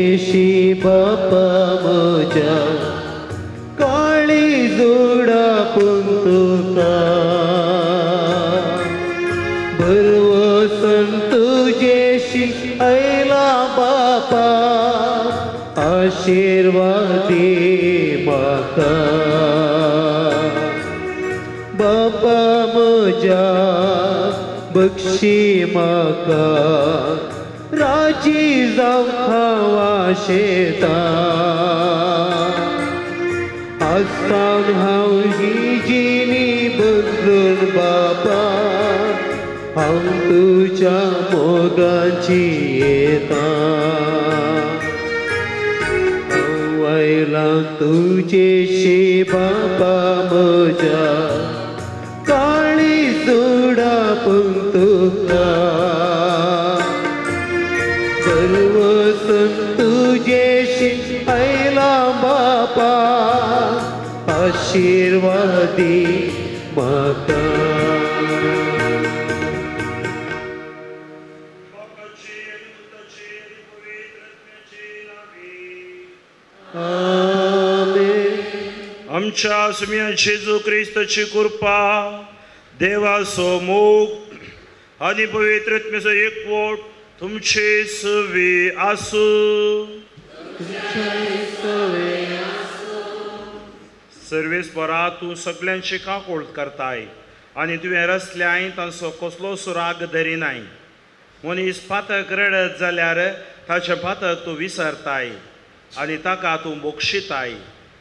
तुजेशी बापा म्हज्या काळी जोडा पुंतुका भरवसन तुजेशी आयला बापा आशीर्वादी म्हाका बापा म्हज्या बक्षी म्हाका राजी जावं खावा शेता आजसावन हांव ही जिणी बदलून बापा हांव तुज्या मोगाची येता हांव आयलां तुजेशी बापा म्हज्या काळी जोडा तुका सर्वसन तुजेशी आयला बापा आशीर्वादी म्हाका. आमच्या सुम्या जेजू क्रिस्ताची कृपा, देवाचो मोग आनी पवित्र आत्म्याचो एकवट तुमचे सवे आसूं. सर्वेस्परा तूं सगल्यांची काकूळ करताय आनी तुवें रसल्याय तांचो कसलोच राग धरिनाय. मनीस पातक रडत जाल्यार ताचें पातक तूं विसरताय आनी ताका तूं बक्षिताय,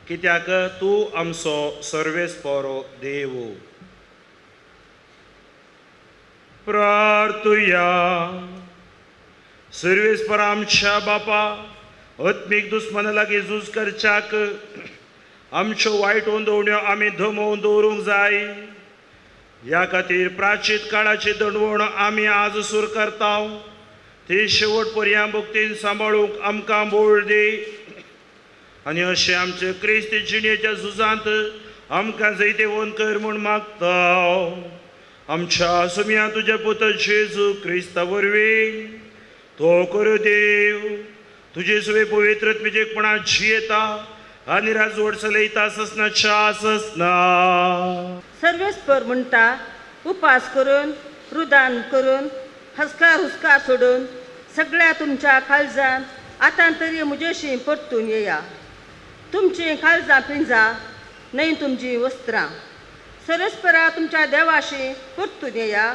कित्याक तूं आमचो सर्वेस्पर देव. प्रार्थुया. सर्वेस्पर आमच्या बापा, आत्मीक दुस्मना लागीं झूज करच्याक आमच्यो वायट ओंदवण्यो आमी दमोवन दवरूंक जाय. ह्या खातीर प्राचीत काळाची दंडवण आमी आज सुरू करता, ती शेवट पर्यंत भक्तीन सांबाळूंक आमकां बळ दी आनी अशें आमचे क्रिस्त जिणेच्या झुजांत आमकां जैतिवंत कर म्हूण मागता. आमच्या सुम्या तुज्या पुता जेजू क्रिस्ता वरवीं तो करू देव तुजे सुवे पवित्र आत्म्याचेपणा जियेता आनी राजवट चलयता ससनाच्या ससना. सर्वेस्पर म्हणटा, उपास करून रुदान करून हसकार हुस्कार सोडून सगळ्या तुमच्या काळजान आतां तरी म्हजेशी परतून येया. तुमचीं काळजां पिंजा न्हय तुमचीं वस्त्रां. सर्वेस्परा तुमच्या देवाशी परतून येया,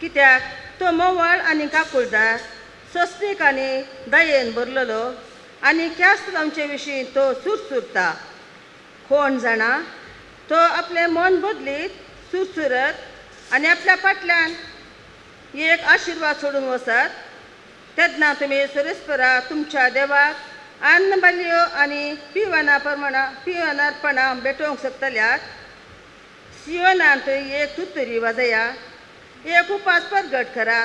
कित्याक तो मोवाळ आनी काकुळदार, सोंसणीक आनी दयेन भरलेलो आनी ख्यास्त लावचे विशीं तो सुरसुरता. कोण जाणा तो आपलें मन बदलीत सुरसुरत आनी आपल्या फाटल्यान एक आशिर्वाद सोडून वचत. तेन्ना तुमी सर्वेस्परा तुमच्या देवाक अन्न बलयो आनी पिवना प्रमाणा पिवनार्पणां भेटोवंक शकतल्यात. सियोनांत एक तुतरी वाजया, एक उपास परगट करा,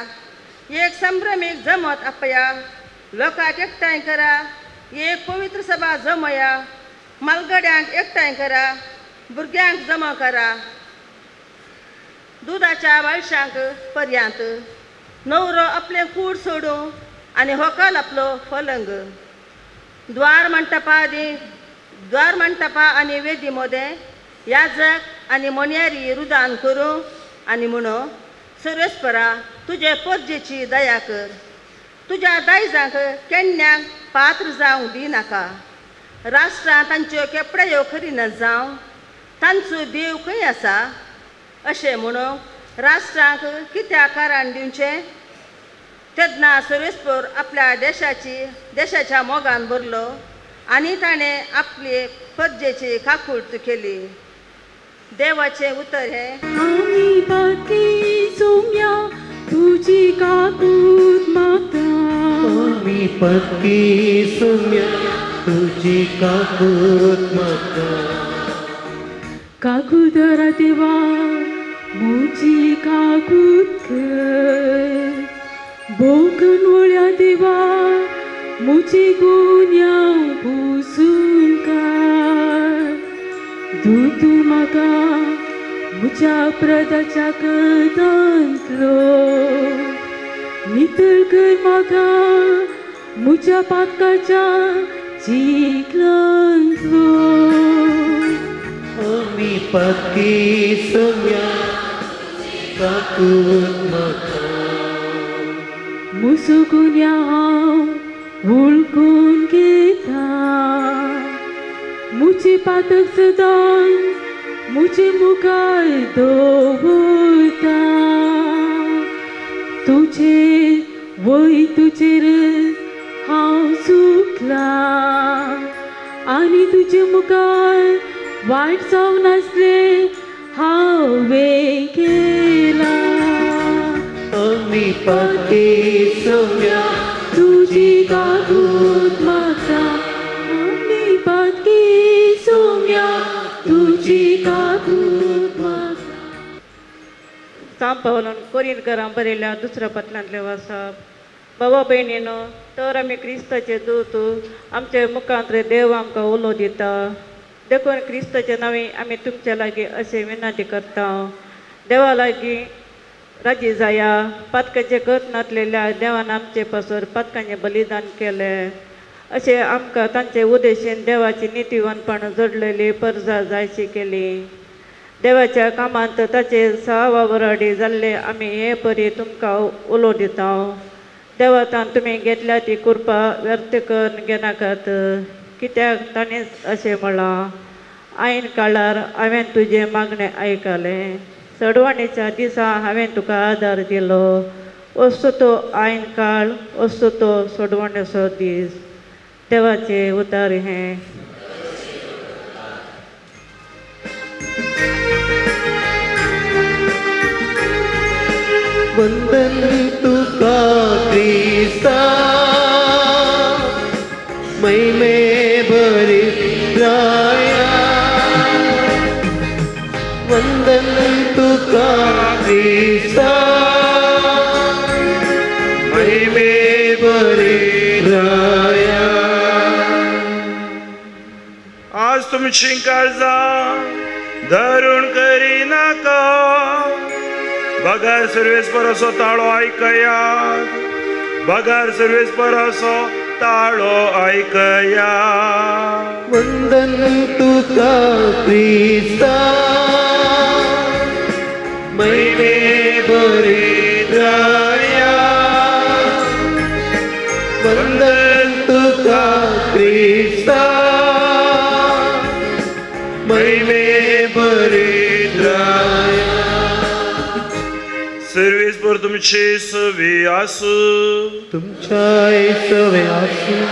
एक संभ्रमीक जमत आपया, लोकांक एकठांय करा, एक पवित्र सभा जमया, मालगड्यांक एकठांय करा, भुरग्यांक जमा करा, दुदाच्या बाळशांक पर्यांत. नवरो आपलें कूड सोडूं आनी होकल आपलो फलंग. द्वार मंटपा आनी वेदी मोदें याजक आनी मोन्यारी रुदान करूं आनी म्हणो, सर्वेस्परा तुजे परजेची दया कर, तुज्या दायजांक केन्नाक पात्र जावंक दिनाका. राष्ट्रां तांच्यो केपड्यो खरी न जावं, तांचो देव खंय आसा अशें म्हणूंक राष्ट्रांक कित्याक कारण दिवचें? तेन्ना सर्वेस्पर आपल्या देशाच्या मोगान भरलो आनी ताणें आपले परजेची काकूळत केली. देवाचें उतर हें. आमी पाकी सोम्या तुजी काकूत मागता, आमी पाकी सोम्या तुजी काकूत मागता. काकुळदरा देवा म्हजी काकूत कर, बोगन वळ्या देवा म्हजी गुन्यांव पुसून काड. दूत तूं म्हाका म्हज्या अपराधाच्या कदांतलो, नितळ कर म्हाका म्हज्या पातकाच्या चिखलांतलो. आमी पातकी सोम्या काकूत म्हाका. म्हजो गुन्यांव हांव वळखून घेता, म्हजें पातक सदांच म्हजे मुखार दवरता. तुजेर वय तुजेर हांव चुकलां आनी तुजे मुखार वायट जावनासलें हांवें केलां. आमी पातकी सोम्या तुजी काकूत मागता, आमी पातकी सोम्या तुजी काकूत मागता. सांत पावलान कोरिंतकारांक बरयल्या दुसऱ्या पत्रांतलें वाचप. बाबा भयणीनो, तर आमी क्रिस्ताचे दूत, आमचे मुखांतरे देव आमकां उलो दिता. देखून क्रिस्ताचे नांवी आमी तुमचे लागीं अशें विनंती करता, देवा लागीं राजी जाया. पातकाचें गत नासलेल्या देवान आमचे पासून पातकांचें बलिदान केलें, अशें आमकां तांचे उद्देशीन देवाची नितीवंतपण जोडलेली परजा जायशी केली. देवाच्या कामांत ताचे सहवावराडी जाल्ले आमी हे परी तुमकां उलो दिता. देवातान तुमी घेतल्या ती कृपा व्यर्थ करून घेनाकात, कित्याक ताणेंच अशें म्हळां, आयन काळार हांवें तुजें मागणें आयकलें, सडवणेच्या दिसा हांवें तुका आदार दिलो. वस्तू तो आयन काळ, वस्तू तो सोडवणेचो दीस. देवाचें उतार हें. वंदन तुका क्रिस्ता महिमे भरित राया. वंदन तुका क्रिस्ता महिमे भरित राया. आज तुमची काळजां धरून करिनाका, बगर सर्वेस्पर असो ताळो आयकयात, बगर सर्वेस्पर असो ताळो आयकयात. वंदन तुका क्रिस्ता महिमे भरित राया. वंदन तुका क्रिस्ता महिमे भरित राया. सर्वेस्पर तुमची सवी आसूं, तुमच्याय सवे आसूं.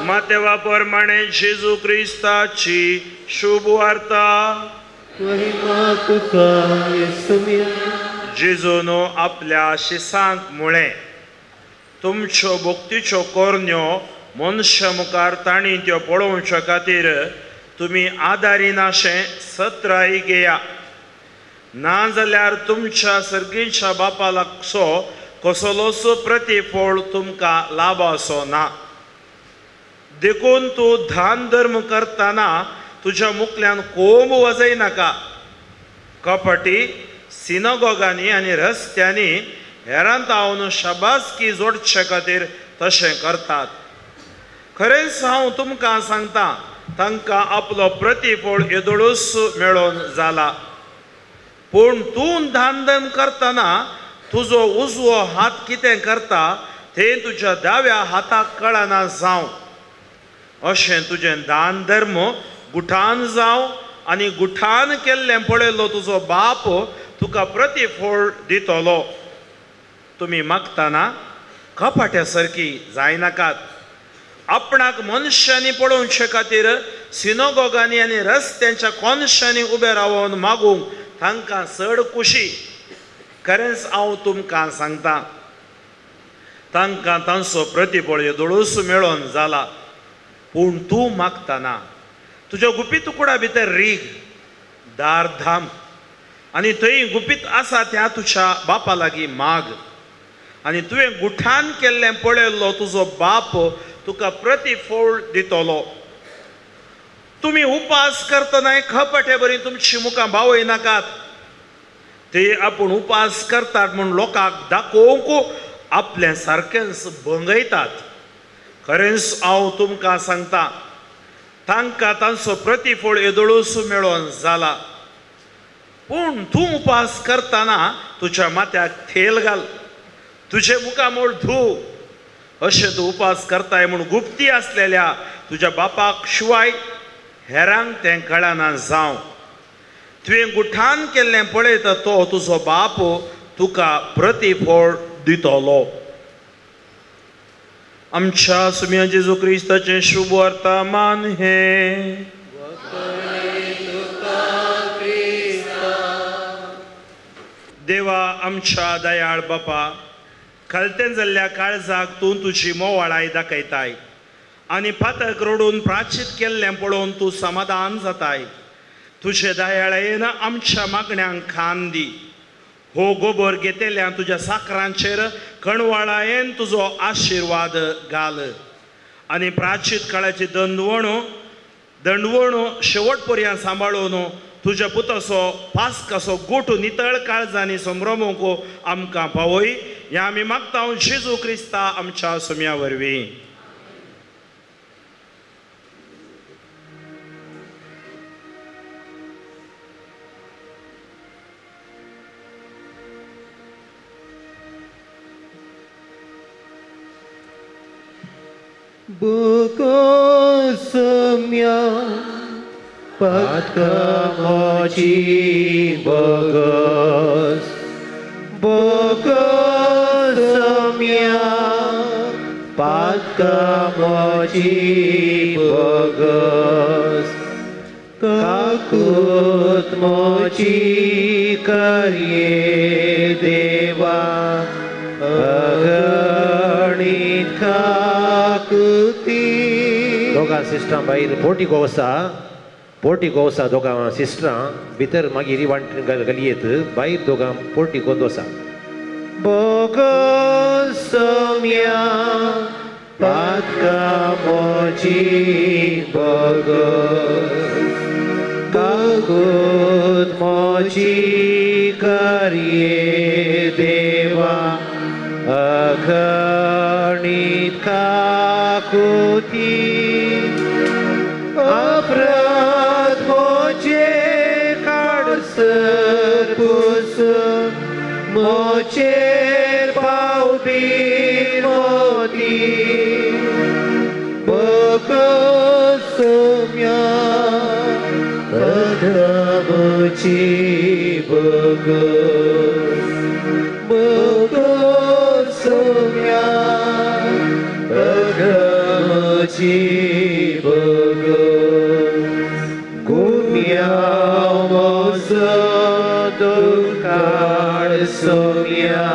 मातेवा प्रमाणे जेजू क्रिस्ताची शुभ वार्ता. महिमा तुका येसुम्या. जेजून आपल्या शिसांक म्हळें, तुमच्यो भक्तीच्यो करण्यो मनशा मुखार तांणी त्यो पळोवच्या खातीर तुमी आदारिनाशें सत्राय घेया, ना जाल्यार तुमच्या सर्गीच्या बापा लागचो कसलोच प्रतिफळ तुमकां लाभाचो ना. देखून तूं दान धर्म करतना तुज्या मुखल्यान कोंब वाजयनाका. कपटी सिनागोगांनी आनी रस्त्यांनी हेरांत हांव शाबासकी जोडचे खातीर तशें करतात. खरेंच हांव तुमकां सांगता, तांकां आपलो प्रतिफळ येदोळूच मेळोवन जाला. पूण तूं दान धर्म करतना तुजो उजवो हात कितें करता तें तुज्या दाव्या हाताक कळना जावं. अशें तुजें दान धर्म गुठान जावं आनी गुठान केल्लें पळयलो तुजो बाप तुका प्रतिफळ दितलो. तुमी मागतना कपाट्या सारकी जायनाकात. आपणाक मनशांनी पळोवचे खातीर सिनोगोगांनी आनी रस्त्यांच्या कोनशांनी उबे रावन मागूंक तांकां चड खुशी. खरेंच हांव तुमकां सांगता, तांकां तांचो प्रतिफळ येदोळूच मेळोन जाला. पूण तूं मागतना तुज्या गुपीत कुडा भितर रीग, दार धाम आनी थंय गुपीत आसा त्या तुज्या बापा लागीं माग, आनी तुवें गुठान केल्लें पळयल्लो तुजो बाप तुका प्रतिफळ दितलो. तुमी उपास करतना खपटे बरी तुमची मुखां बावयनाकात. ते आपूण उपास करतात म्हूण लोकांक दाखोवंक आपलें सारकेंच भंगयतात. खरेंच हांव तुमकां सांगता, तांकां तांचो प्रतिफळ येदोळूस मेळोन जाला. पूण तूं उपास करतना तुज्या माथ्याक तेल घाल, तुजें मुखामळ धू. अशें तूं उपास करताय म्हूण गुप्ती आसलेल्या तुज्या बापाक शिवाय हेरांक तें कळना जावं. तुवें गुठान केल्लें पळयता तो तुजो बाप तुका प्रतिफळ दितलो. आमच्या सुम्या जेजू क्रिस्ताचें शुभ वर्तमान हें. देवा आमच्या दयाळ बापा, खलतें जाल्ल्या काळजाक तूं तुजी मोवाळाय दाखयताय आनी पातक रडून प्राचीत केल्लें पळोवन तूं समाधान जाताय. तुजे दयाळायेन आमच्या मागण्यांक खान दी. हो गोबर घेतल्या तुज्या साकरांचेर कणवाळायेन तुजो आशिर्वाद घाल आनी प्राचीत काळाची दंडवणो शेवट पर्यंत सांबाळून तुज्या पुताचो पास्काचो गोटू नितळ काळजांनी संभ्रमूंक आमकां पावय. ह्या आमी मागता जेजू क्रिस्ता आमच्या सुम्या वरवीं. Bukosumya Patkamochi Bogos Bukosumya Patkamochi Bogos Kakut mochi karye deva Aganit kakuti. दोगां सिस्टरां भायर पोर्टिको आसा, पोर्टिको आसा दोगां सिस्टरां भितर मागीर वांट गलयेत भायर दोगां पोर्टिकोंत आसा. Bogosumya Patkamochi Bogos Kakut mochi karye deva Aganit kakuti Aprat moche karsar pusum moche paubi moti Bogosumya Patkamochi Bogos Bogosumya Patkamochi Bogos Gumyaw mozo dukar sumya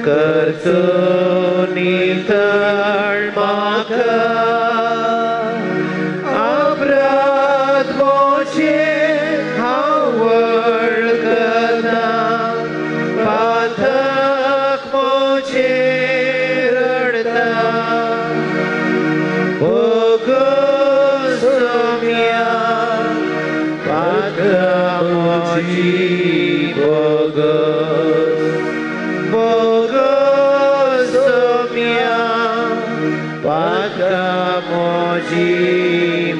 Karto nitar maka Aprat moche hawar kana Pathak moche radta Bogosumya Patkamochi Bogos Bogosumya Patkamochi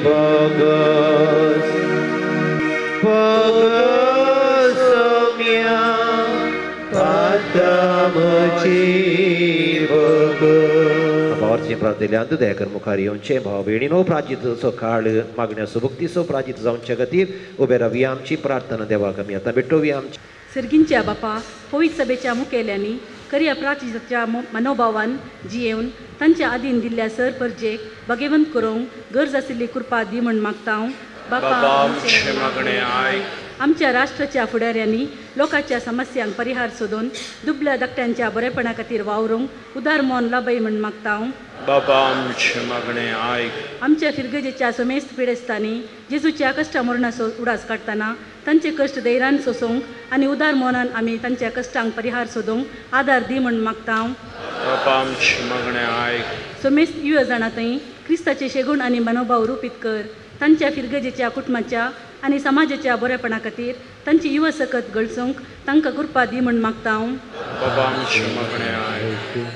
Bogos Bogosumya Patkamochi Bogos. भावार्थी प्रार्थनेंत Dayakar मुखार येवचें भाव भयणीनो प्राचितचो काळ मागण्या सुभक्तीचो प्राचित जावचे खातीर उबे रावया. आमची प्रार्थना देवाक आमी आतां भेटोवया. आमची सर्गींच्या बापा, पवित्र सभेच्या मुखेल्यांनी करिया प्राचिताच्या मनोभावान जियेवन तांच्या आदीन दिल्ल्या सर परजेक भागेवंत करूंक गरज आशिल्ली कृपा दी म्हूण मागता हांव. बाबा आमचें मागणें आयक. आमच्या राष्ट्राच्या फुडाऱ्यांनी लोकांच्या समस्यांक परिहार सोदून दुबल्या धाकट्यांच्या बरेपणा खातीर वावरूंक उदार मन लाभय म्हूण मागता हांव. बाबा आमचें मागणें आयक. आमच्या फिरगजेच्या समेस्त पिडेस्तांनी जेजूच्या कश्टा मरणाचो उडास काडटना तांचे कश्ट धैर्यान सोसूंक आनी उदार मनान आमी तांच्या कश्टांक परिहार सोदूंक आदार दी म्हूण मागता हांव. बाबा आमचें मागणें आयक. समेस्त युवा जाणां थंय क्रिस्ताचे शेगूण आनी मनोभाव रुपीत कर. तांच्या फिरगजेच्या कुटुंबाच्या आनी समाजाच्या बरेपणा खातीर तांची युवा सकत गळसूंक तांकां कृपा दी म्हूण मागता हांव.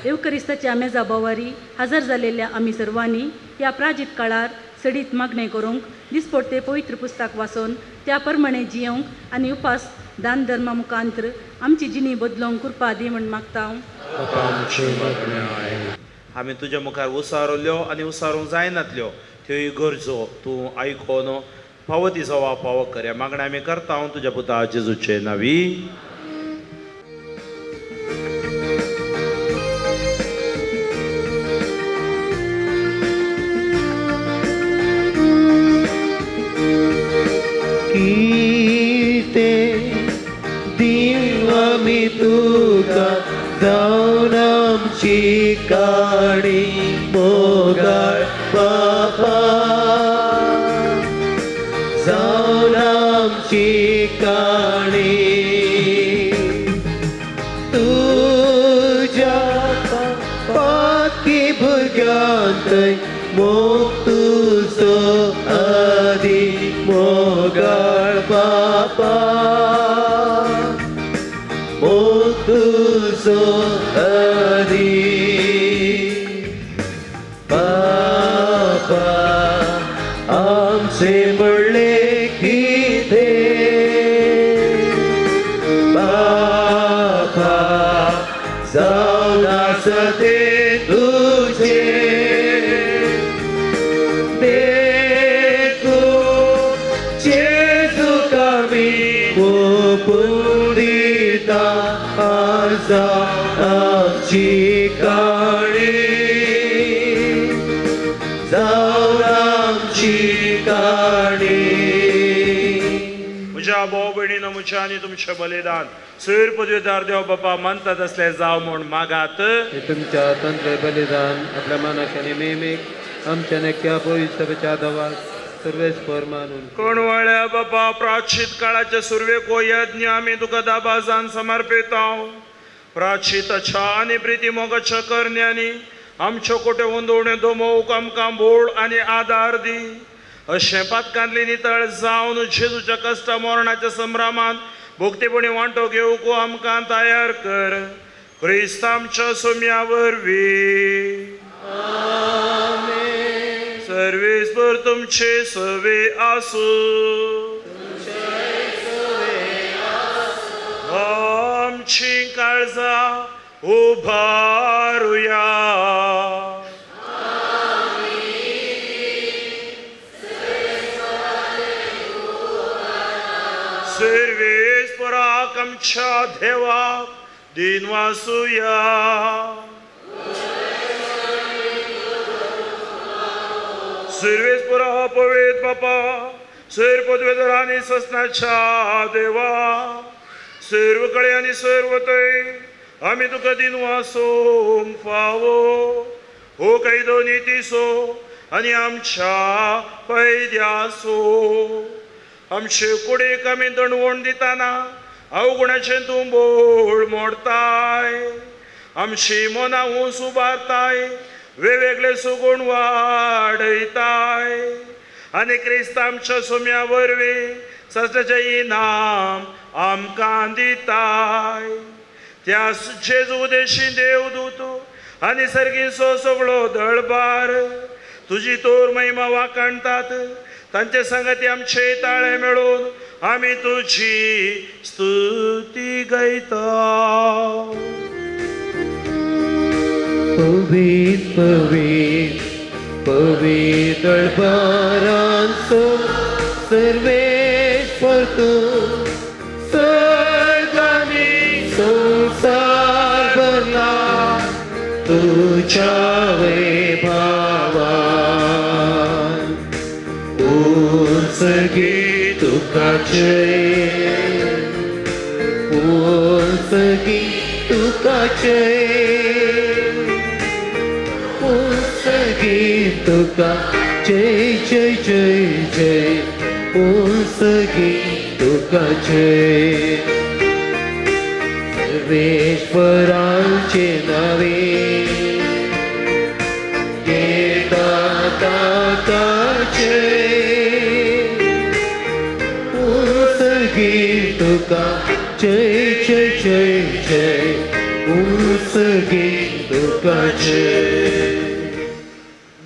येवकरिस्ताच्या मेजा बोवारी हजर जालेल्या आमी सर्वांनी ह्या प्राजीत काळार सडीत मागणें करूंक दिसपडते पवित्र पुस्तक वाचून त्या प्रमाणे जियोंक आनी उपास दान धर्मा मुखांतर आमची जिणी बदलोवंक कृपा दी म्हूण मागता हांव. आमी तुज्या मुखार उसारल्यो आनी उसारूंक जायनातल्यो त्योय गरजो तूं आयकोन फावो ती जवा फावो करया मागणें आमी करता हांव तुज्या पुता जेजूचे नांवी. कितें दिवं आमी तुका जावन आमची काणी मोगाळ बापा, जावन आमची काणी तुज्या पाकी भुरग्यांत मोग तुजो आदी मोगाळ बापा, मोग तुजो आदी बापा. आमचे म्हणले कितें बापा, जावन आसा तें तुजें देखून जेजूक आमी ओंपून दिता आसा आमची काणी, जावन आमची काणी. म्हज्या भाव भयणीनो, म्हज्या आनी तुमचें बलिदान सैर पदवीदार देव बापा मानता तसलें जावं म्हूण मागात. तुमच्या हातांतलें बलिदान आपल्या मनाक आनी नेमीक आमच्या नेक्या पवित्र दवास सर्वेस्पर मानून. कोणवाळ्या बापा, प्राचीत काळाचे सुरवेक हो यज्ञ आमी तुका दाबाजान समर्पिता. प्राचीताच्या आनी प्रिती मोगाच्या करण्यांनी आमच्यो कोट्यो वंदोवण्यो दमोवंक आमकां बोळ आनी आदार दी. अशें पातकांतली नितळ जावन जेजूच्या कश्ट मरणाच्या संभ्रमांत भक्तीपणी वांटो घेवंक आमकां तयार कर. क्रिस्त आमच्या सोम्या वरवीं. सर्वेस्पर तुमचे सवे आसूं. आमची काळजां उबारुया. सर्वेस्पराक आमच्या देवाक दिनवासुया. सर्वेस्पर हो पवित्र बापा, सर्व पदवेधर आनी ससनाच्या देवा, सर्व कडे आनी सर्व थंय आमी तुका दिनवासूंक फावो. हो कायदो नितीसो आनी आमच्या फायद्यासो. आमचे कुडीक आमी दणवण दिताना अवगुणाचें तूं बोळ मोडताय, आमची मनां ऊंच उबारताय, वेगवेगळे सुगूण वाडयताय आनी क्रिस्त आमच्या सोम्या वरवीं सस्ताचें इनाम आमकां दिताय. त्या जेजू देशी देवदूत आनी सर्गीचो सगळो दळबार तुजी तोर महिमा वाखाणतात. तांचे संगती आमचे ताळे मेळून आमी तुजी स्तुती गायता. पवित्र पवित्र पवित्र दळबारांचो सर्वेस्पर तूं, सर्गांनी संवसार भरला तुज्या वैभवान. उंचगी तुका जय, उंचगी तुका जय, उंचगी तुका जय जय जय जय, उंचगी तुका जय. सर्वेश्वराचे नावे येता ताका जय, उसगी तुका जय जय जय जय उसगी तुका जय.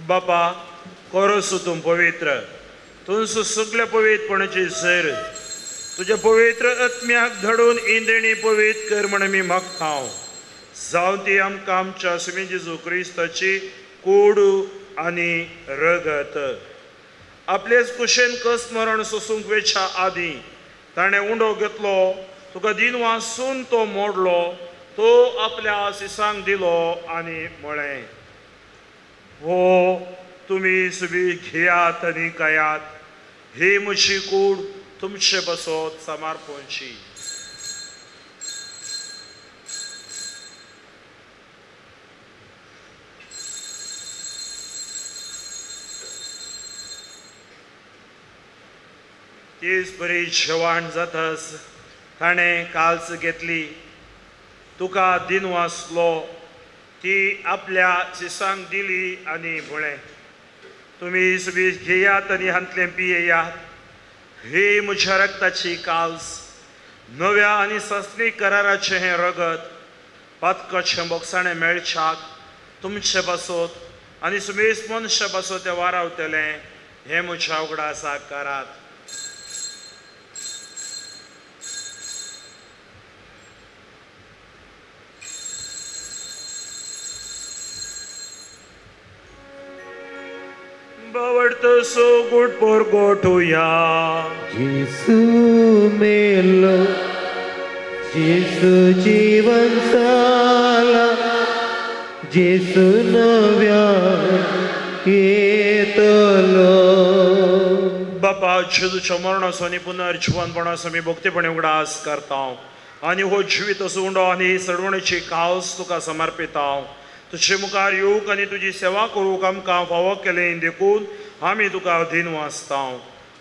बापा कोरोसु तूं पवित्र तुंसु सगळ्या पवित्रपणाची सर तुज्या पवित्र आत्म्याक धाडून इंद्रिणी पवित्र कर म्हण आमी मागता. जावं ती आमकां आमच्या सुमी जेजू क्रिस्ताची कूड आनी रगत. आपलेच कुशेन कस मरण सोसूंक वेच्या आदीं ताणें उंडो घेतलो, तुका दिन वासून तो मोडलो, तो आपल्या सिसांक दिलो आनी म्हळें, हो तुमी सुबी घेयात आनी खायात, ही म्हजी कूड तुमचे बसत समर्पणची. तीच बरी जेवण जातस ताणें काल्स घेतली, तुका दिन वाचलो, ती आपल्या सिसांक दिली आनी म्हळें, तुमी सुबी घेयात आनी हांतलें पियेयात, ही म्हज्या रक्ताची काल्स, नव्या आनी सस्नी कराराचें हें रगत पातकाचें बोगसाणें मेळच्याक तुमचे पासत आनी सुमेस मनशा पासत तें वारावतलें, हें म्हज्या उगडासाक करात. बावडतो गुड पोर गोठुया जेसू मेलो जेसू जीवन साला जेसू नव्या येतलो. बापा जेजूच्या मरणाचो आनी पुनर्जिवनपणाचो आमी भक्तीपणे उगडास करता आनी हो जिवीत असो उंडो आनी सडवणेची कावस तुका समर्पिता. तुजे मुखार येवंक आनी तुजी सेवा करूंक आमकां फावो केलें देखून आमी तुका अधीन वाचता.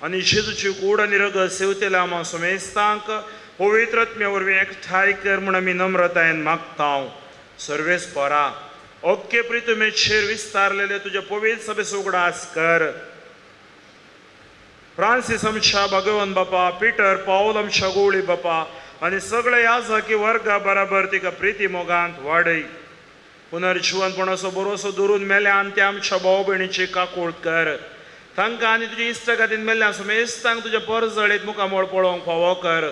आनी जेजूची कूड आनी रगत सेवतेल्या आमा समेस्तांक पवित्र आत्म्या वरवीं एकठांय कर म्हूण आमी नम्रतायेन मागता. सर्वेस्परा ओके प्रितुमेचेर विस्तारलेले तुज्या पवित्र सभेचो उगडास कर. फ्रांसीस आमच्या भगवान बापा, पिटर पावल आमच्या गोवळी बापा आनी सगळे याजकी वर्गा बराबर तिका प्रिती मोगांत वाडय. पुनर्जिवनपणाचो बरोसो धरून मेल्या आनी त्या आमच्या भाव भयणीची काकूळ कर. तांकां आनी तुज्या इश्टागतीन मेल्ल्या सुमेस्तांक तुज्या परजळीत मुखामळ पळोवंक फावो कर.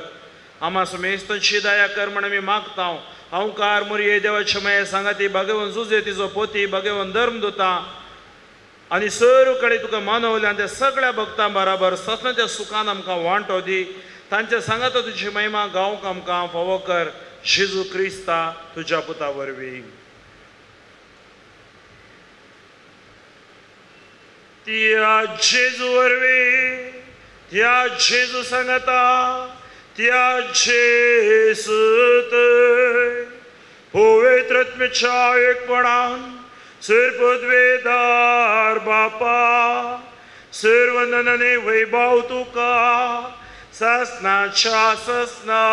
आमा सुमेस्तांची दया कर म्हण आमी मागता. हांवकार मोरये देवाचे माये सांगाती भगवान जुजे तिजो पोती भगवान धर्म दुता आनी सर्व कडेन तुका मानवल्या त्या सगळ्या भक्तां बराबर सतनाच्या सुखान आमकां वांटो दी. तांच्या सांगाता तुजी महिमा गावंक आमकां फावो कर. जेजू क्रिस्ता तुज्या पुता वरवीं. त्या जेजू वरवीं, त्या जेजू सांगता, त्या जेजूत पवित्र आत्म्याच्या एकपणान सर्वपदवेदार बापा सर्वंदनाने वैभव तुका ससनाच्या ससना.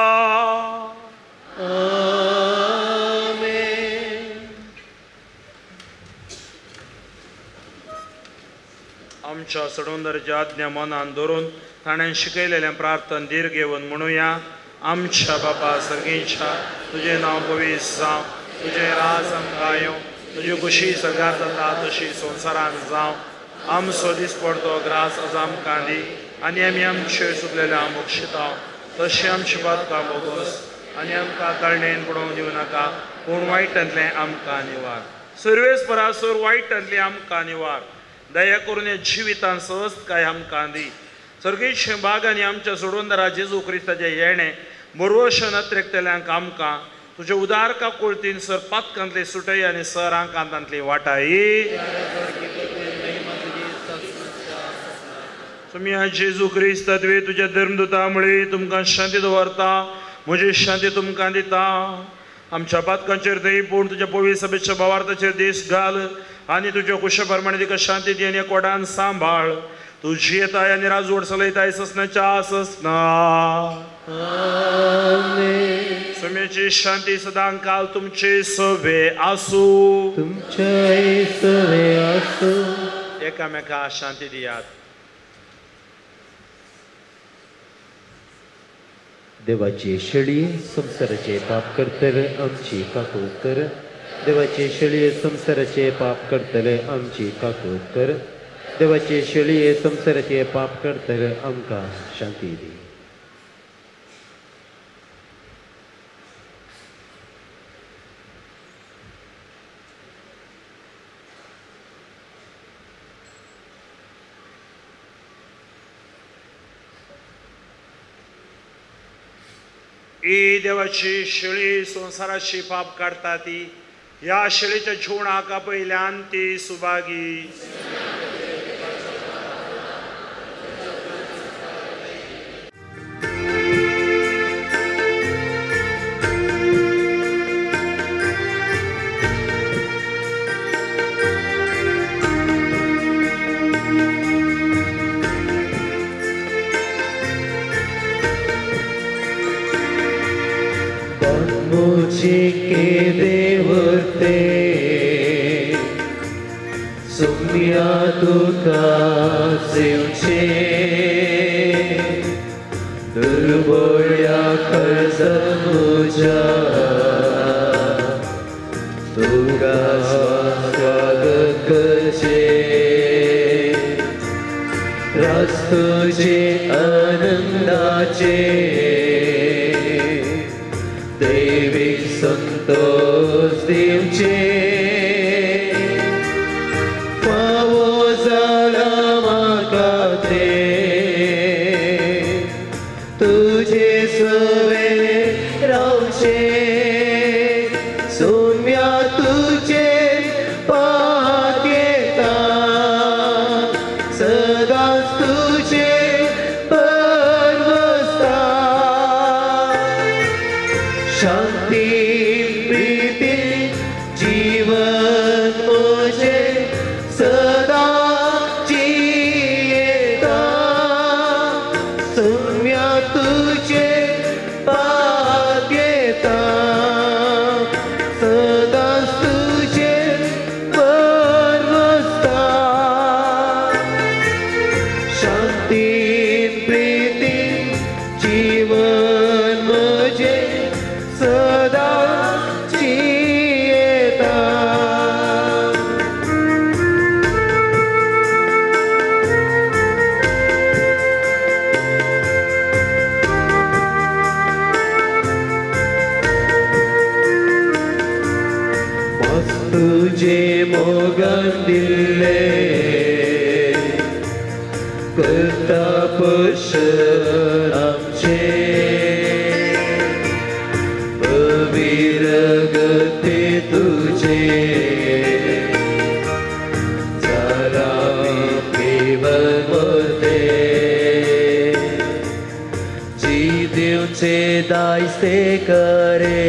आमच्या सडोंदरच्या आज्ञा मनान धरून ताणें शिकयलेलें प्रार्थन दीर्घ घेवन म्हणुया. आमच्या बापा सर्गींच्या तुजें नांव पवित्र जावं, तुजें राज आमकां येवं, तुजी खुशी सगळ्यात जाता तशी संवसारान जावं. आमचो दिसपडतो ग्रास आज आमकां दी आनी आमी आमचे चुकलेल्या मोक्षिता तशें आमची पातकां भोगोस आनी आमकां तळणेन पडोवंक दिवं नाका, पूण वायटांतलें आमकां निवार. सर्वेस परासर वायटांतलें आमकां निवार. दया करून ह्या जिवितान सहजकाय आमकां दी. सर्गेचे भाग आनी आमच्या सोडवणदारा जेजू क्रिस्ताचें येणें बरोवशें नत्रेकतल्यांक आमकां तुज्या उदार काकुळतीन सर पातकांतली सुटय आनी सर आंकांतांतली वाटाय. तुमी जेजू क्रिस्त तुवें तुज्या धर्मदुता मुळे तुमकां शांती दवरता, म्हजी शांती तुमकां दिता. आमच्या पातकांचेर न्हय पूण तुज्या पवित्र सभेच्या भावार्थाचेर दीस घाल आनी तुज्या कुशा प्रमाणे तिका शांती दी आनी कोडान सांबाळ. तुजी येताय आनी राजवट चलयताय ससनाच्या ससना. सुमेची शांती सदां काल तुमचे सवे आसूं, तुमचे सवे आसूं. एकामेका शांती दियात. देवाची शेळये संवसाराचे पाप करतले आमची काकूत कर. देवाचे शेळये संवसाराचे पाप करतले आमची काकूत कर. देवाचे शेळये संवसाराचे पाप करतले आमकां शांती दी. ही देवाची शेळी संवसाराची पाप काडटा ती ह्या शेळीच्या जीवनाक पयल्यान ती सुभागी. के देवते सुम्या तुका सेवचे दुर्बोळ्या कर्ज मुजा तुका स्वागत करचे रास तुझे आनंदाचे देवी संतोष दिवचे पावो जाला म्हाका ते तुझे सवे रावचे सोम्या तुझे पाकेता सदांच तुझे परवस्ता शांती प्रीती जीवन मुझे सदा जियेता सुम्या तुझे पाकेता सदा तुझे परवस्ता शांती प्रीती जीवन मुझे सदा जियेता. तुझे मोगान दिल्ले करता पोशण आमचे पविरगते तुझे जाला प्रेमते जी दिवचे दायसे करे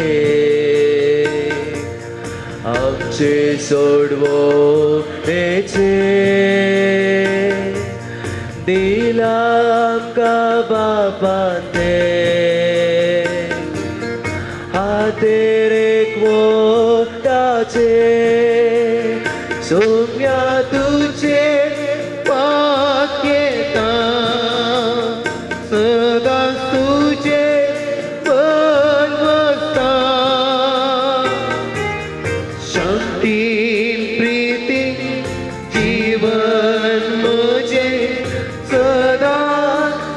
आमचे सोडवो हेचे दिला आमकां बापान ते हातेर एकवटाचे सोम्या तुझे पाकेता सदांच तुझे परवस्ता शांती प्रीती जीवन मुझे सदा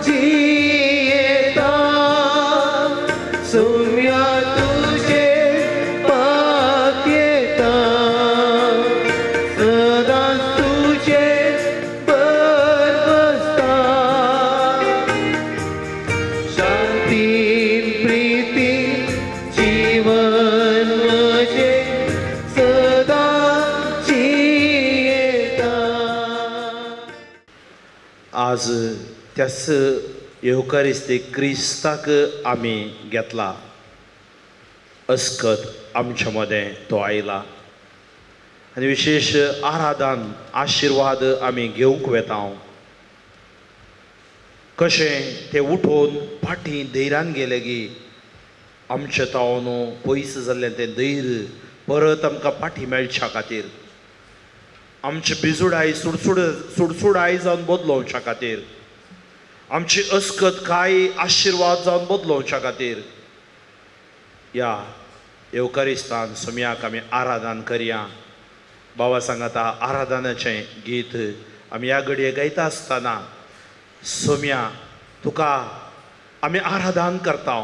जियेता सुम्या तुझे पाकेता सदा तुझे परवस्ता शांती प्रीती जीवन मुझे सदा जियेता. आज त्याच येवकारिस्तीक क्रिस्ताक आमी घेतला अस्कत आमच्या मदें तो आयला आनी विशेश आराधन आशिर्वाद आमी घेवंक वेता. कशें ते उठोवन फाटीं धैर्यान गेले गी आमचे तावन पयस जाल्लें तें धैर्य परत आमकां फाटीं मेळच्या खातीर आमची बिजुडाय सुडसुड सुडसुडाय जावन बदलोवच्या खातीर आमची अस्कत काय आशिर्वाद जावन बदलोवच्या खातीर ह्या येवकारिस्तान सोम्याक आमी आराधन करया. बाबा सांगाता आराधनाचें गीत आमी ह्या घडये गायता आसतना सोम्या तुका आमी आराधन करता.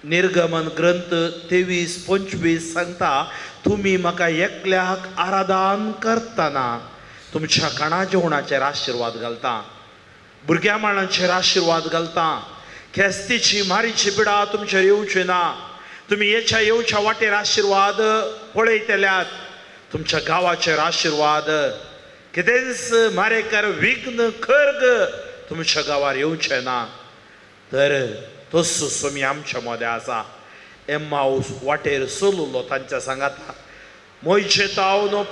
निर्गमन ग्रंथ 23:25 सांगता, तुमी म्हाका एकल्याक आराधन करतना तुमच्या खाणा जेवणाचेर आशिर्वाद घालता, भुरग्या माणांचेर आशिर्वाद घालता, खेस्तीची मारीची पिडा तुमचेर येवची ना, तुमी येच्या येवच्या वाटेर आशिर्वाद पळयतल्यात, तुमच्या गांवाचेर आशिर्वाद, कितेंच मारेकर विघ्न खर्ग तुमच्या गांवार येवचें ना. तर तसो सोमी आमच्या मदें आसा. एम्माऊस वाटेर चलुल्लो तांच्या सांगाता मोयचे तावन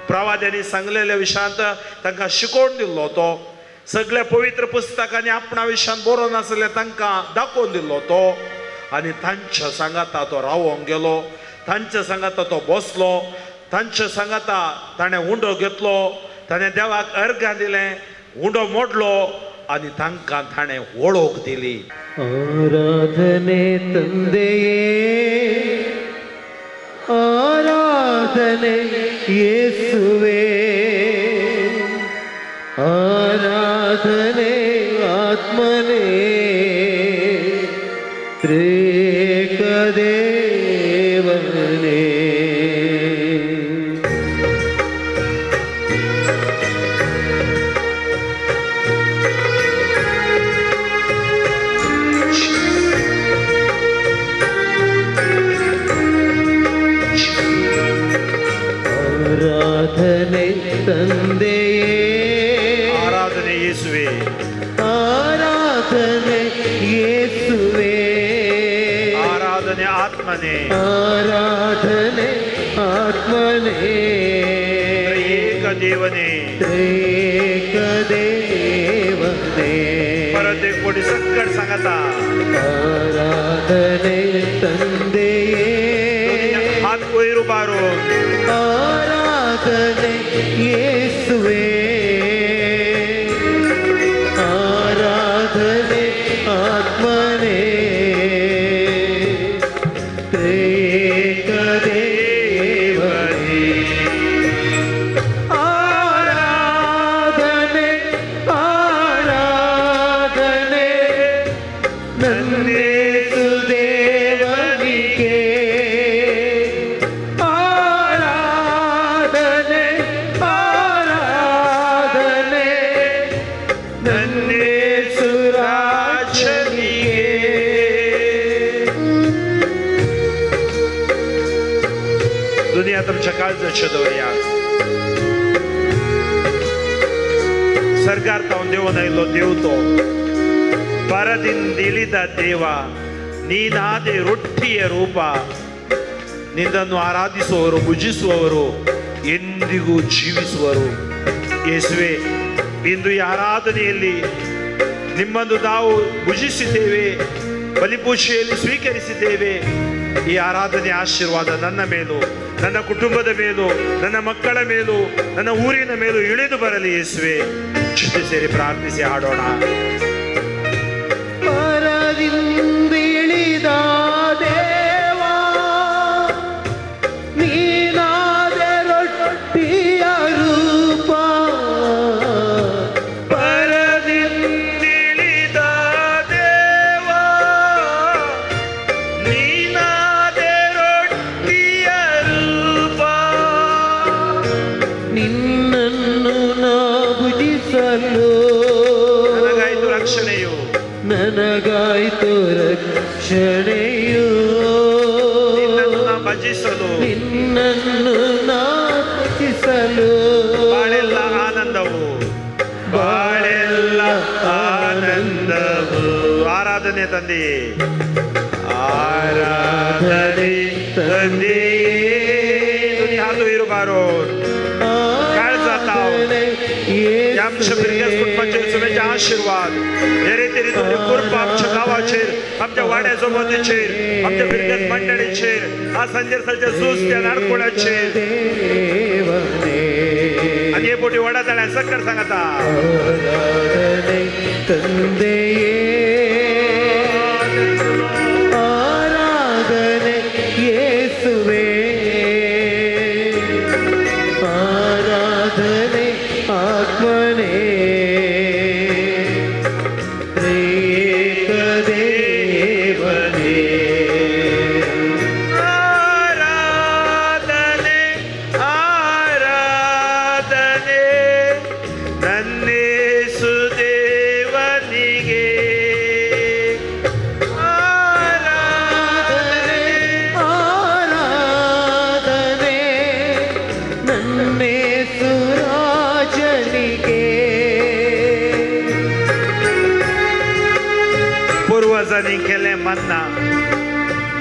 प्रवाद्यांनी सांगलेल्या विशयांत तांकां शिकोवन दिल्लो तो, सगळ्या पवित्र पुस्तकांनी आपणा विशयान बरोवन आसलें तांकां दाखोवन दिल्लो तो, आनी तांच्या सांगाता तो रावोंक गेलो, तांच्या सांगाता तो बसलो, तांच्या सांगाता ताणें उंडो घेतलो, ताणें देवाक अर्घां दिलें, उंडो मोडलो आनी तांकां ताणें वळख दिली. आराधने ತಂದೆಯೇ, ಆರಾಧನೆ ಯೇಸುವೇ, ಆರಾಧನೆ ಆತ್ಮನೇ, ತ್ರಿಕದೇವನೇ. ಆರಾಧನೆ ತಂದೆಯೇ, ಆರಾಧನೆ ಯೇಸುವೇ, ಆರಾಧನೆ ಯೇಸುವೇ, ಆರಾಧನೆ ಆತ್ಮನೇ, ಆರಾಧನೆ ಆತ್ಮನೇ, ಏಕ ದೇವನೇ, ಏಕ ದೇವನೇ. परत एक कोटी संकट सांगता ಆರಾಧನೆ ತಂದೆಯೇ, हात वयर उबारून ಆರಾಧನೆ ಯೇಸುವೇ, ಆರಾಧನೆ ಆತ್ಮನೇ, ತ್ರಿಕದೇವನೇ. ಆರಾಧನೆ ಆರಾಧನೆ ನನ್ನೇಸು ದೇವನಿಗೆ, ಆರಾಧನೆ ಆರಾಧನೆ ನನ್ನೇಸು ರಾಜನಿಗೆ. दुनिया तुमच्या काळजाचे दवरया. सरकार तावन देवून आयलो देव तो ಪರದಿಂದಿಳಿದ ದೇವ ನೀನಾದೆ ರೊಟ್ಟಿಯ ರೂಪ, ನಿನ್ನನ್ನು ಆರಾಧಿಸುವವರು ಭುಜಿಸುವವರು ಎಂದಿಗೂ ಜೀವಿಸುವರು. ಯೇಸುವೆ, ಇಂದು ಈ ಆರಾಧನೆಯಲ್ಲಿ ನಿಮ್ಮನ್ನು ನಾವು ಭುಜಿಸಿದ್ದೇವೆ, ಬಲಿಪೂಜೆಯಲ್ಲಿ ಸ್ವೀಕರಿಸಿದ್ದೇವೆ. ಈ ಆರಾಧನೆ ಆಶೀರ್ವಾದ ನನ್ನ ಮೇಲೂ, ನನ್ನ ಕುಟುಂಬದ ಮೇಲೂ, ನನ್ನ ಮಕ್ಕಳ ಮೇಲೂ, ನನ್ನ ಊರಿನ ಮೇಲೂ ಇಳಿದು ಬರಲಿ ಯೇಸುವೆ. ಜೊತೆ ಸೇರಿ ಪ್ರಾರ್ಥಿಸಿ ಹಾಡೋಣ. ಪರದಿಂದಿಳಿದ ದೇವ ನೀನಾದೆ ರೊಟ್ಟಿಯ ರೂಪ, ಪರದಿಂದಿಳಿದ ದೇವ ನೀನಾದೆ ರೊಟ್ಟಿಯ ರೂಪ, ನಿನ್ನನ್ನು ನಾ ಭುಜಿಸಲು ನನಗಾಯಿತು ರಕ್ಷಣೆಯು, ನನಗಾಯ್ತು ರಕ್ಷಣೆಯು, ನಿನ್ನನ್ನು ನಾ ಭಜಿಸಲು, ನಿನ್ನನ್ನು ನಾ ಭಜಿಸಲು ಬಾಳೆಲ್ಲ ಆನಂದವು, ಬಾಳೆಲ್ಲ ಆನಂದವು. ಆರಾಧನೆ ತಂದೆಯೇ, ಆರಾಧನೆ ತಂದೆಯೇ. ಹಾದು ಇರುಬಾರೋ आमच्या भुरग्यां कुटुंबाचेर सुमेचे आशिर्वाद हे रितीन तुमची कृपा आमच्या गांवाचेर, आमच्या वाड्या जमातीचेर, आमच्या भुरग्यां मंडळीचेर, आज सांजेर सारच्या झूज त्या नाडकोळाचेर. आनी हे बोटी व्हडा जाल्या सक्कर सांगता. आराधने ತಂದೆಯೇ, ಆರಾಧನೆ ಯೇಸುವೇ, ಆರಾಧನೆ ಆತ್ಮನೇ, ತ್ರಿಯೇಕ ದೇವನೇ. ಆರಾಧನೆ ಆರಾಧನೆ ನನ್ನೇಸು ದೇವನಿಗೆ, ಆರಾಧನೆ ಆರಾಧನೆ ನನ್ನೇಸು ರಾಜನಿಗೆ. पूर्वजांनी केलें मान्ना,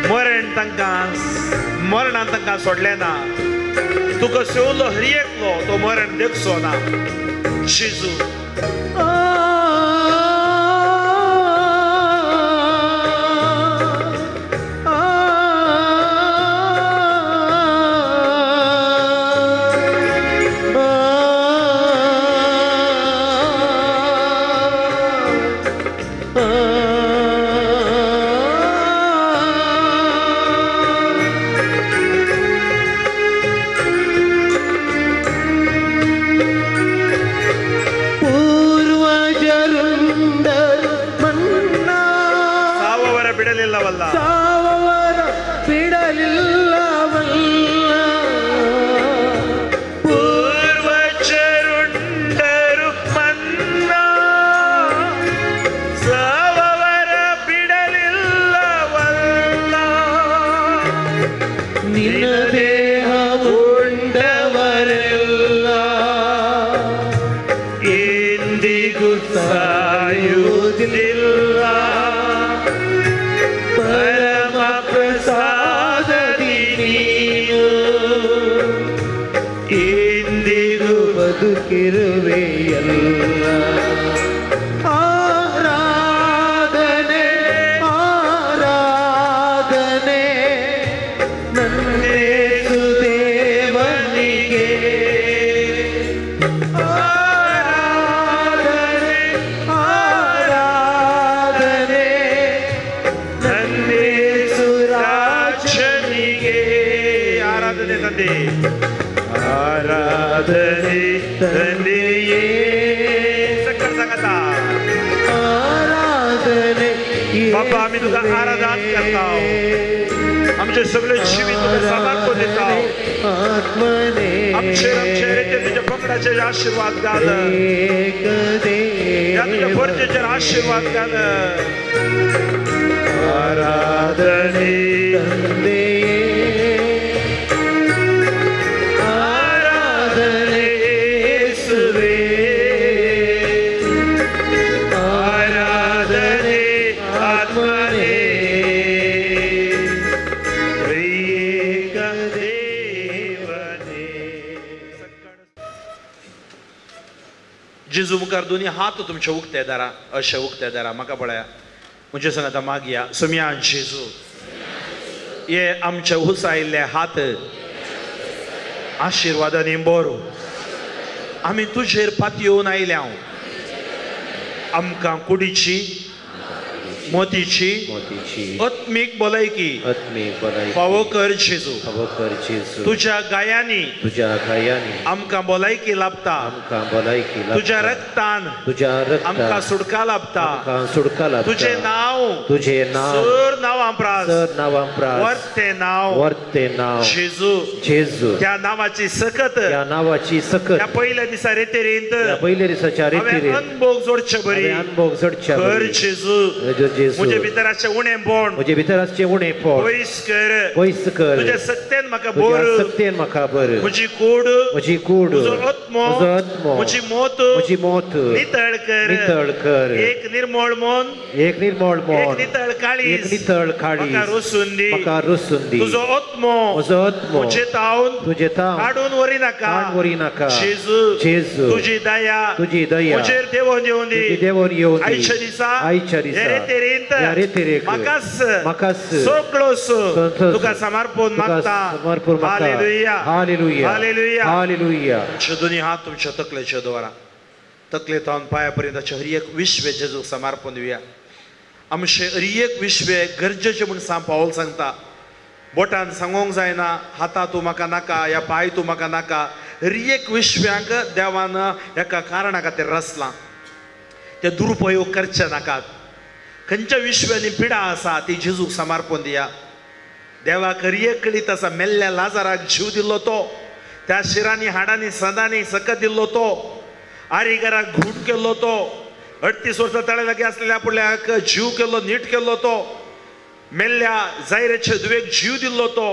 मरण तांकां मरणान तांकां सोडलें ना. तुका सेवलो हर एकलो तो मरण देखचो ना. जेजू ಪೂರ್ವಜರುಂಡರು ಮನ್ನಾ, ಸಾವವರ ಬಿಡಲಿಲ್ಲವಲ್ಲ, ಸಾವವರ ಬಿಡಲಿಲ್ಲವಲ್ಲ. ಪೂರ್ವಜರುಂಡರು ಮನ್ನಾ, ಸಾವವರ ಬಿಡಲಿಲ್ಲವಲ್ಲ. ನಿನ್ನ ದೇಹ ಉಂಡವರೆಲ್ಲ ಎಂದಿಗೂ ಸಾಯುವುದಿಲ್ಲ. ಪರಮ ಪ್ರಸಾದದಿ ನೀನು ಎಂದಿಗೂ ಬದುಕಿರುವೆಯಲ್ಲ. ಆರಾಧನೆ ಆರಾಧನೆ ನನ್ನೇಸು ದೇವನಿಗೆ, ಆರಾಧನೆ ಆರಾಧನೆ ನನ್ನೇಸು ರಾಜನಿಗೆ. ಆರಾಧನೆ ತಂದೆ, ಆರಾಧನೆ ತಂದೆಯೇ. ಸಕ್ಕರ್ ಸಂಗತ आराधने बाबा, आम्ही तुका आराधन करताव. आमचे सगळे जिवीत तुका समर्पण दिताव. आत्मने आमचेर आमचे रिते तुझ्या पंगडाचेर आशीर्वाद घाल, एक ह्या तुझ्या देव फर्जेचेर आशीर्वाद घाल. आराधने ತಂದೆಯೇ, ಆರಾಧನೆ ಯೇಸುವೇ, ಆರಾಧನೆ ಆತ್ಮನೇ, ತ್ರಿಯೇಕ ದೇವನೇ. जेजू मुखार दोनी हात तुमचे उक्ते दारा, अशे उक्ते दारा म्हाका पळया. म्हणजे सांगता मागया सुमयान जेजू, हे आमचे उसायिल्ले हात आशिर्वादांनी बरो. आमी तुजेर पातयेवन आयल्या. आमकां कुडीची मोतीची मोतीची आत्मीक भलायकी आत्मीक भलायकी फावो कर जेजू. फावो कर जेजू. तुज्या गायांनी तुज्या गायांनी आमकां भलायकी लाभता. आमकां भलायकी लाभता. तुज्या रक्तान तुज्या रक्तान आमकां सुटका लाभता. आमकां सुटका लाभता. तुजें नांव तुजें नांव सर नांवां प्रास सर नांवां प्रास वर्ते नांव वर्ते नांव जेजू. जेजू. त्या नांवाची सकत त्या नांवाची सकत त्या पयल्या दिसा रेतेरींत त्या पयल्या दिसाच्या रेतेरींत अनभोग जोडचे बरी अनभोग जोडचे कर बरी जेजू. जेजू. म्हजे भितर आसचें उणेपण म्हजे भितर आसचें उणेपण पयस कर. पयस कर. तुज्या सत्तेन म्हाका तुज्या बर सत्तेन म्हाका बर. म्हजी कूड म्हजी कूड म्हजो आत्मो म्हजो आत्मो म्हजी मोत म्हजी मोत नितळ कर. नितळ कर. एक निर्मळ मन एक निर्मळ एक मन नितळ एक काळीज नितळ काळीज म्हाका रोसून दी. म्हाका रोसून दी. तुजो आत्मो म्हजो आत्मो म्हजे तावन तुजे तावन काडून व्हरी नाका. काडून व्हरी नाका. जेजू जेजू. तुजी दया तुजी दया म्हजेर देंवोन येवं दी. तुजी देंवोन येवं दी. आयच्या दिसा आयच्या दिसा हे रेतेरींत रितीन ह्या रितीरेक म्हाकाच म्हाकाच सगळोस तुका समर्पण मागता. Hallelujah, hallelujah, hallelujah, hallelujah. तुमचे दोनी हात तुमच्या तकलेचे दवरा. तकले थावन पांया पर्यंत हर एक विश्व जेजूक समर्पण दिवया. आमचे हर एक विश्व गरजेचें म्हूण सांग पावल सांगता. बोटान सांगोंक जायना हाता तूं म्हाका नाका या पांय तूं म्हाका नाका. हर एक विश्व्यांक देवान एका कारणा खातीर रचलां, ते दुरुपयोग करचे नाकात. खंयच्या विश्वांनी पिडा आसा ती जेजूक समर्पण दिया. देवाक हर एक कळीत आसा. मेल्ल्या लाजाराक जीव दिल्लो तो, त्या शिरांनी हाडांनी संदांनी सकत दिल्लो तो, आरीगराक घूट केल्लो तो, 38 वर्सां तळे लागीं आसलेल्या आपल्याक जीव केल्लो, नीट केल्लो तो, मेल्ल्या जायरेचे धुवेक जीव दिल्लो तो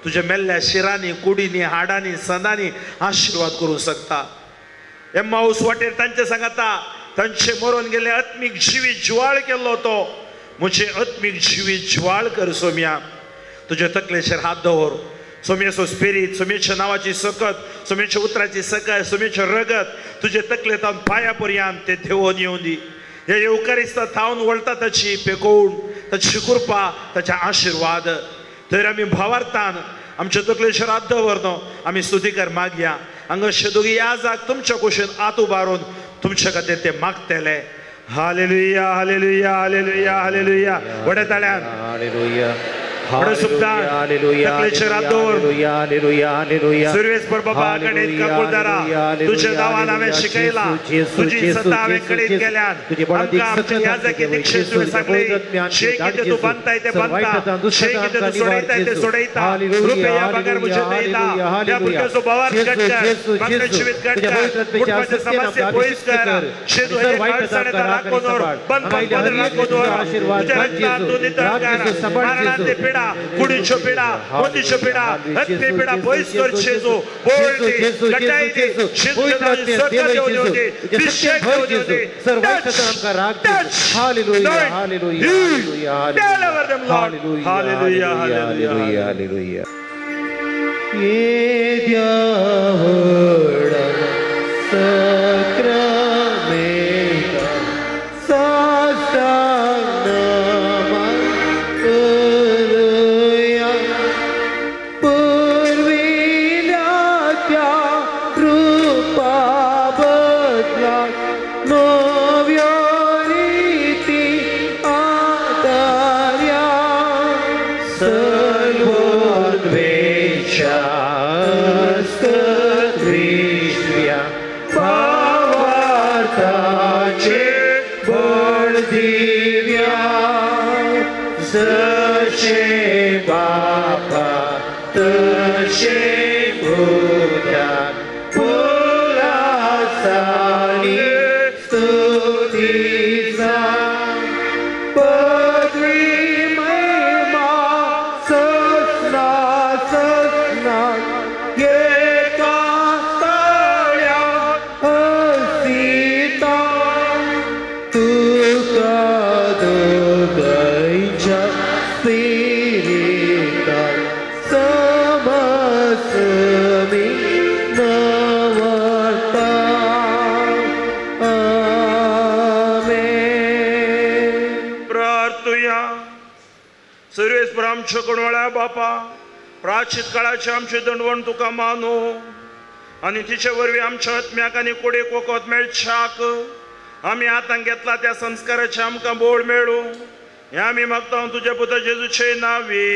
तुज्या मेल्ल्या शिरांनी कुडींनी हाडांनी संदांनी आशिर्वाद करूंक शकता. एम्माऊस वाटेर तांचे सांगता तांचे मरून गेले आत्मीक जिवीत जिवाळ केल्लो तो म्हजें आत्मीक जिवीत जिवाळ कर सोम्या. तुज्या तकलेचेर हात दवर. सोम्याचो स्पिरीत, सोम्याच्या नांवाची सकत, सोम्याच्या उतराची सकत, सोम्याचें रगत तुजे तकले थावन पांया पर्यंत ते देवोन येवन दी. हे येवकारिस्ता थावन वळटा ताची पेकोवन, ताची कृपा, ताचे आशिर्वाद. तर आमी भावार्थान आमच्या तकलेचेर हात दवर आमी स्तुतीकर मागया. हांगा दोगी याजाक तुमच्या कुशीन आत उबारून तुमच्या खातीर ते मागतले. Hallelujah, hallelujah, hallelujah, hallelujah. व्हड्या ताळ्यान, हालेलुया, सुरवेस्पर बाबा कडेन काकुळदारा तुझ्या नांवान हांवें शिकयलां, तुजी सत्ता हांवें कडेन केल्यान. आमकां आमच्या याजकी दीक्षेत तुवें सांगलें, जे कितें तूं बांदताय तें बांदता, जे कितें तूं सोडयताय तें सोडयता. रुपया बगर म्हजें दिता. ह्या भुरग्याचो भावार्थ घट कर, मागणें जिवीत घट कर, कुटुंबाचे समस्या पयस कर, शेजू हे अडचण येता राखून दवर, बंदपण राखून दवर, तुज्या रक्तान तूं नितळ कर, मरणान ते पिडा, कुडीच्यो पिडा, मोतीच्यो पिडा, हत्ती पिडा पयस कर. जेजू बोल दी, घटाय दी, सकत येवन येवं दी, अभिषेक येवन येवं दी. Touch, anoint, heal, deliver them, Lord. Hallelujah, hallelujah, hallelujah. येद्या व्हडा सक्रामेंता साष्टांग नमन करुया. पुर्विल्या त्या कृपा बदला नव्या रिती आदार्या. सर्वोद्वेषा विश्व्या भावार्थाचे बळ दिव्या. जशे बापा तशे पुता पुलासानी स्तुतीचा. पदवी महिमा ससना ससना एका ताळ्या हसीता. तुका दोगांयच्या स्पिरितान समसमी नवता. आमेन. प्रार्थुया. सर्वेस्पर आमच्या कोणवळ्या बापा, प्राचीत काळाचे आमचे दंडवण तुका मानू आनी तिचे वरवीं आमच्या आत्म्याक आनी कुडीक वखद मेळच्याक आमी हातांत घेतला त्या संस्काराचें आमकां बोळ मेळूं. हें आमी मागता तुज्या पुता जेजूचे नांवी.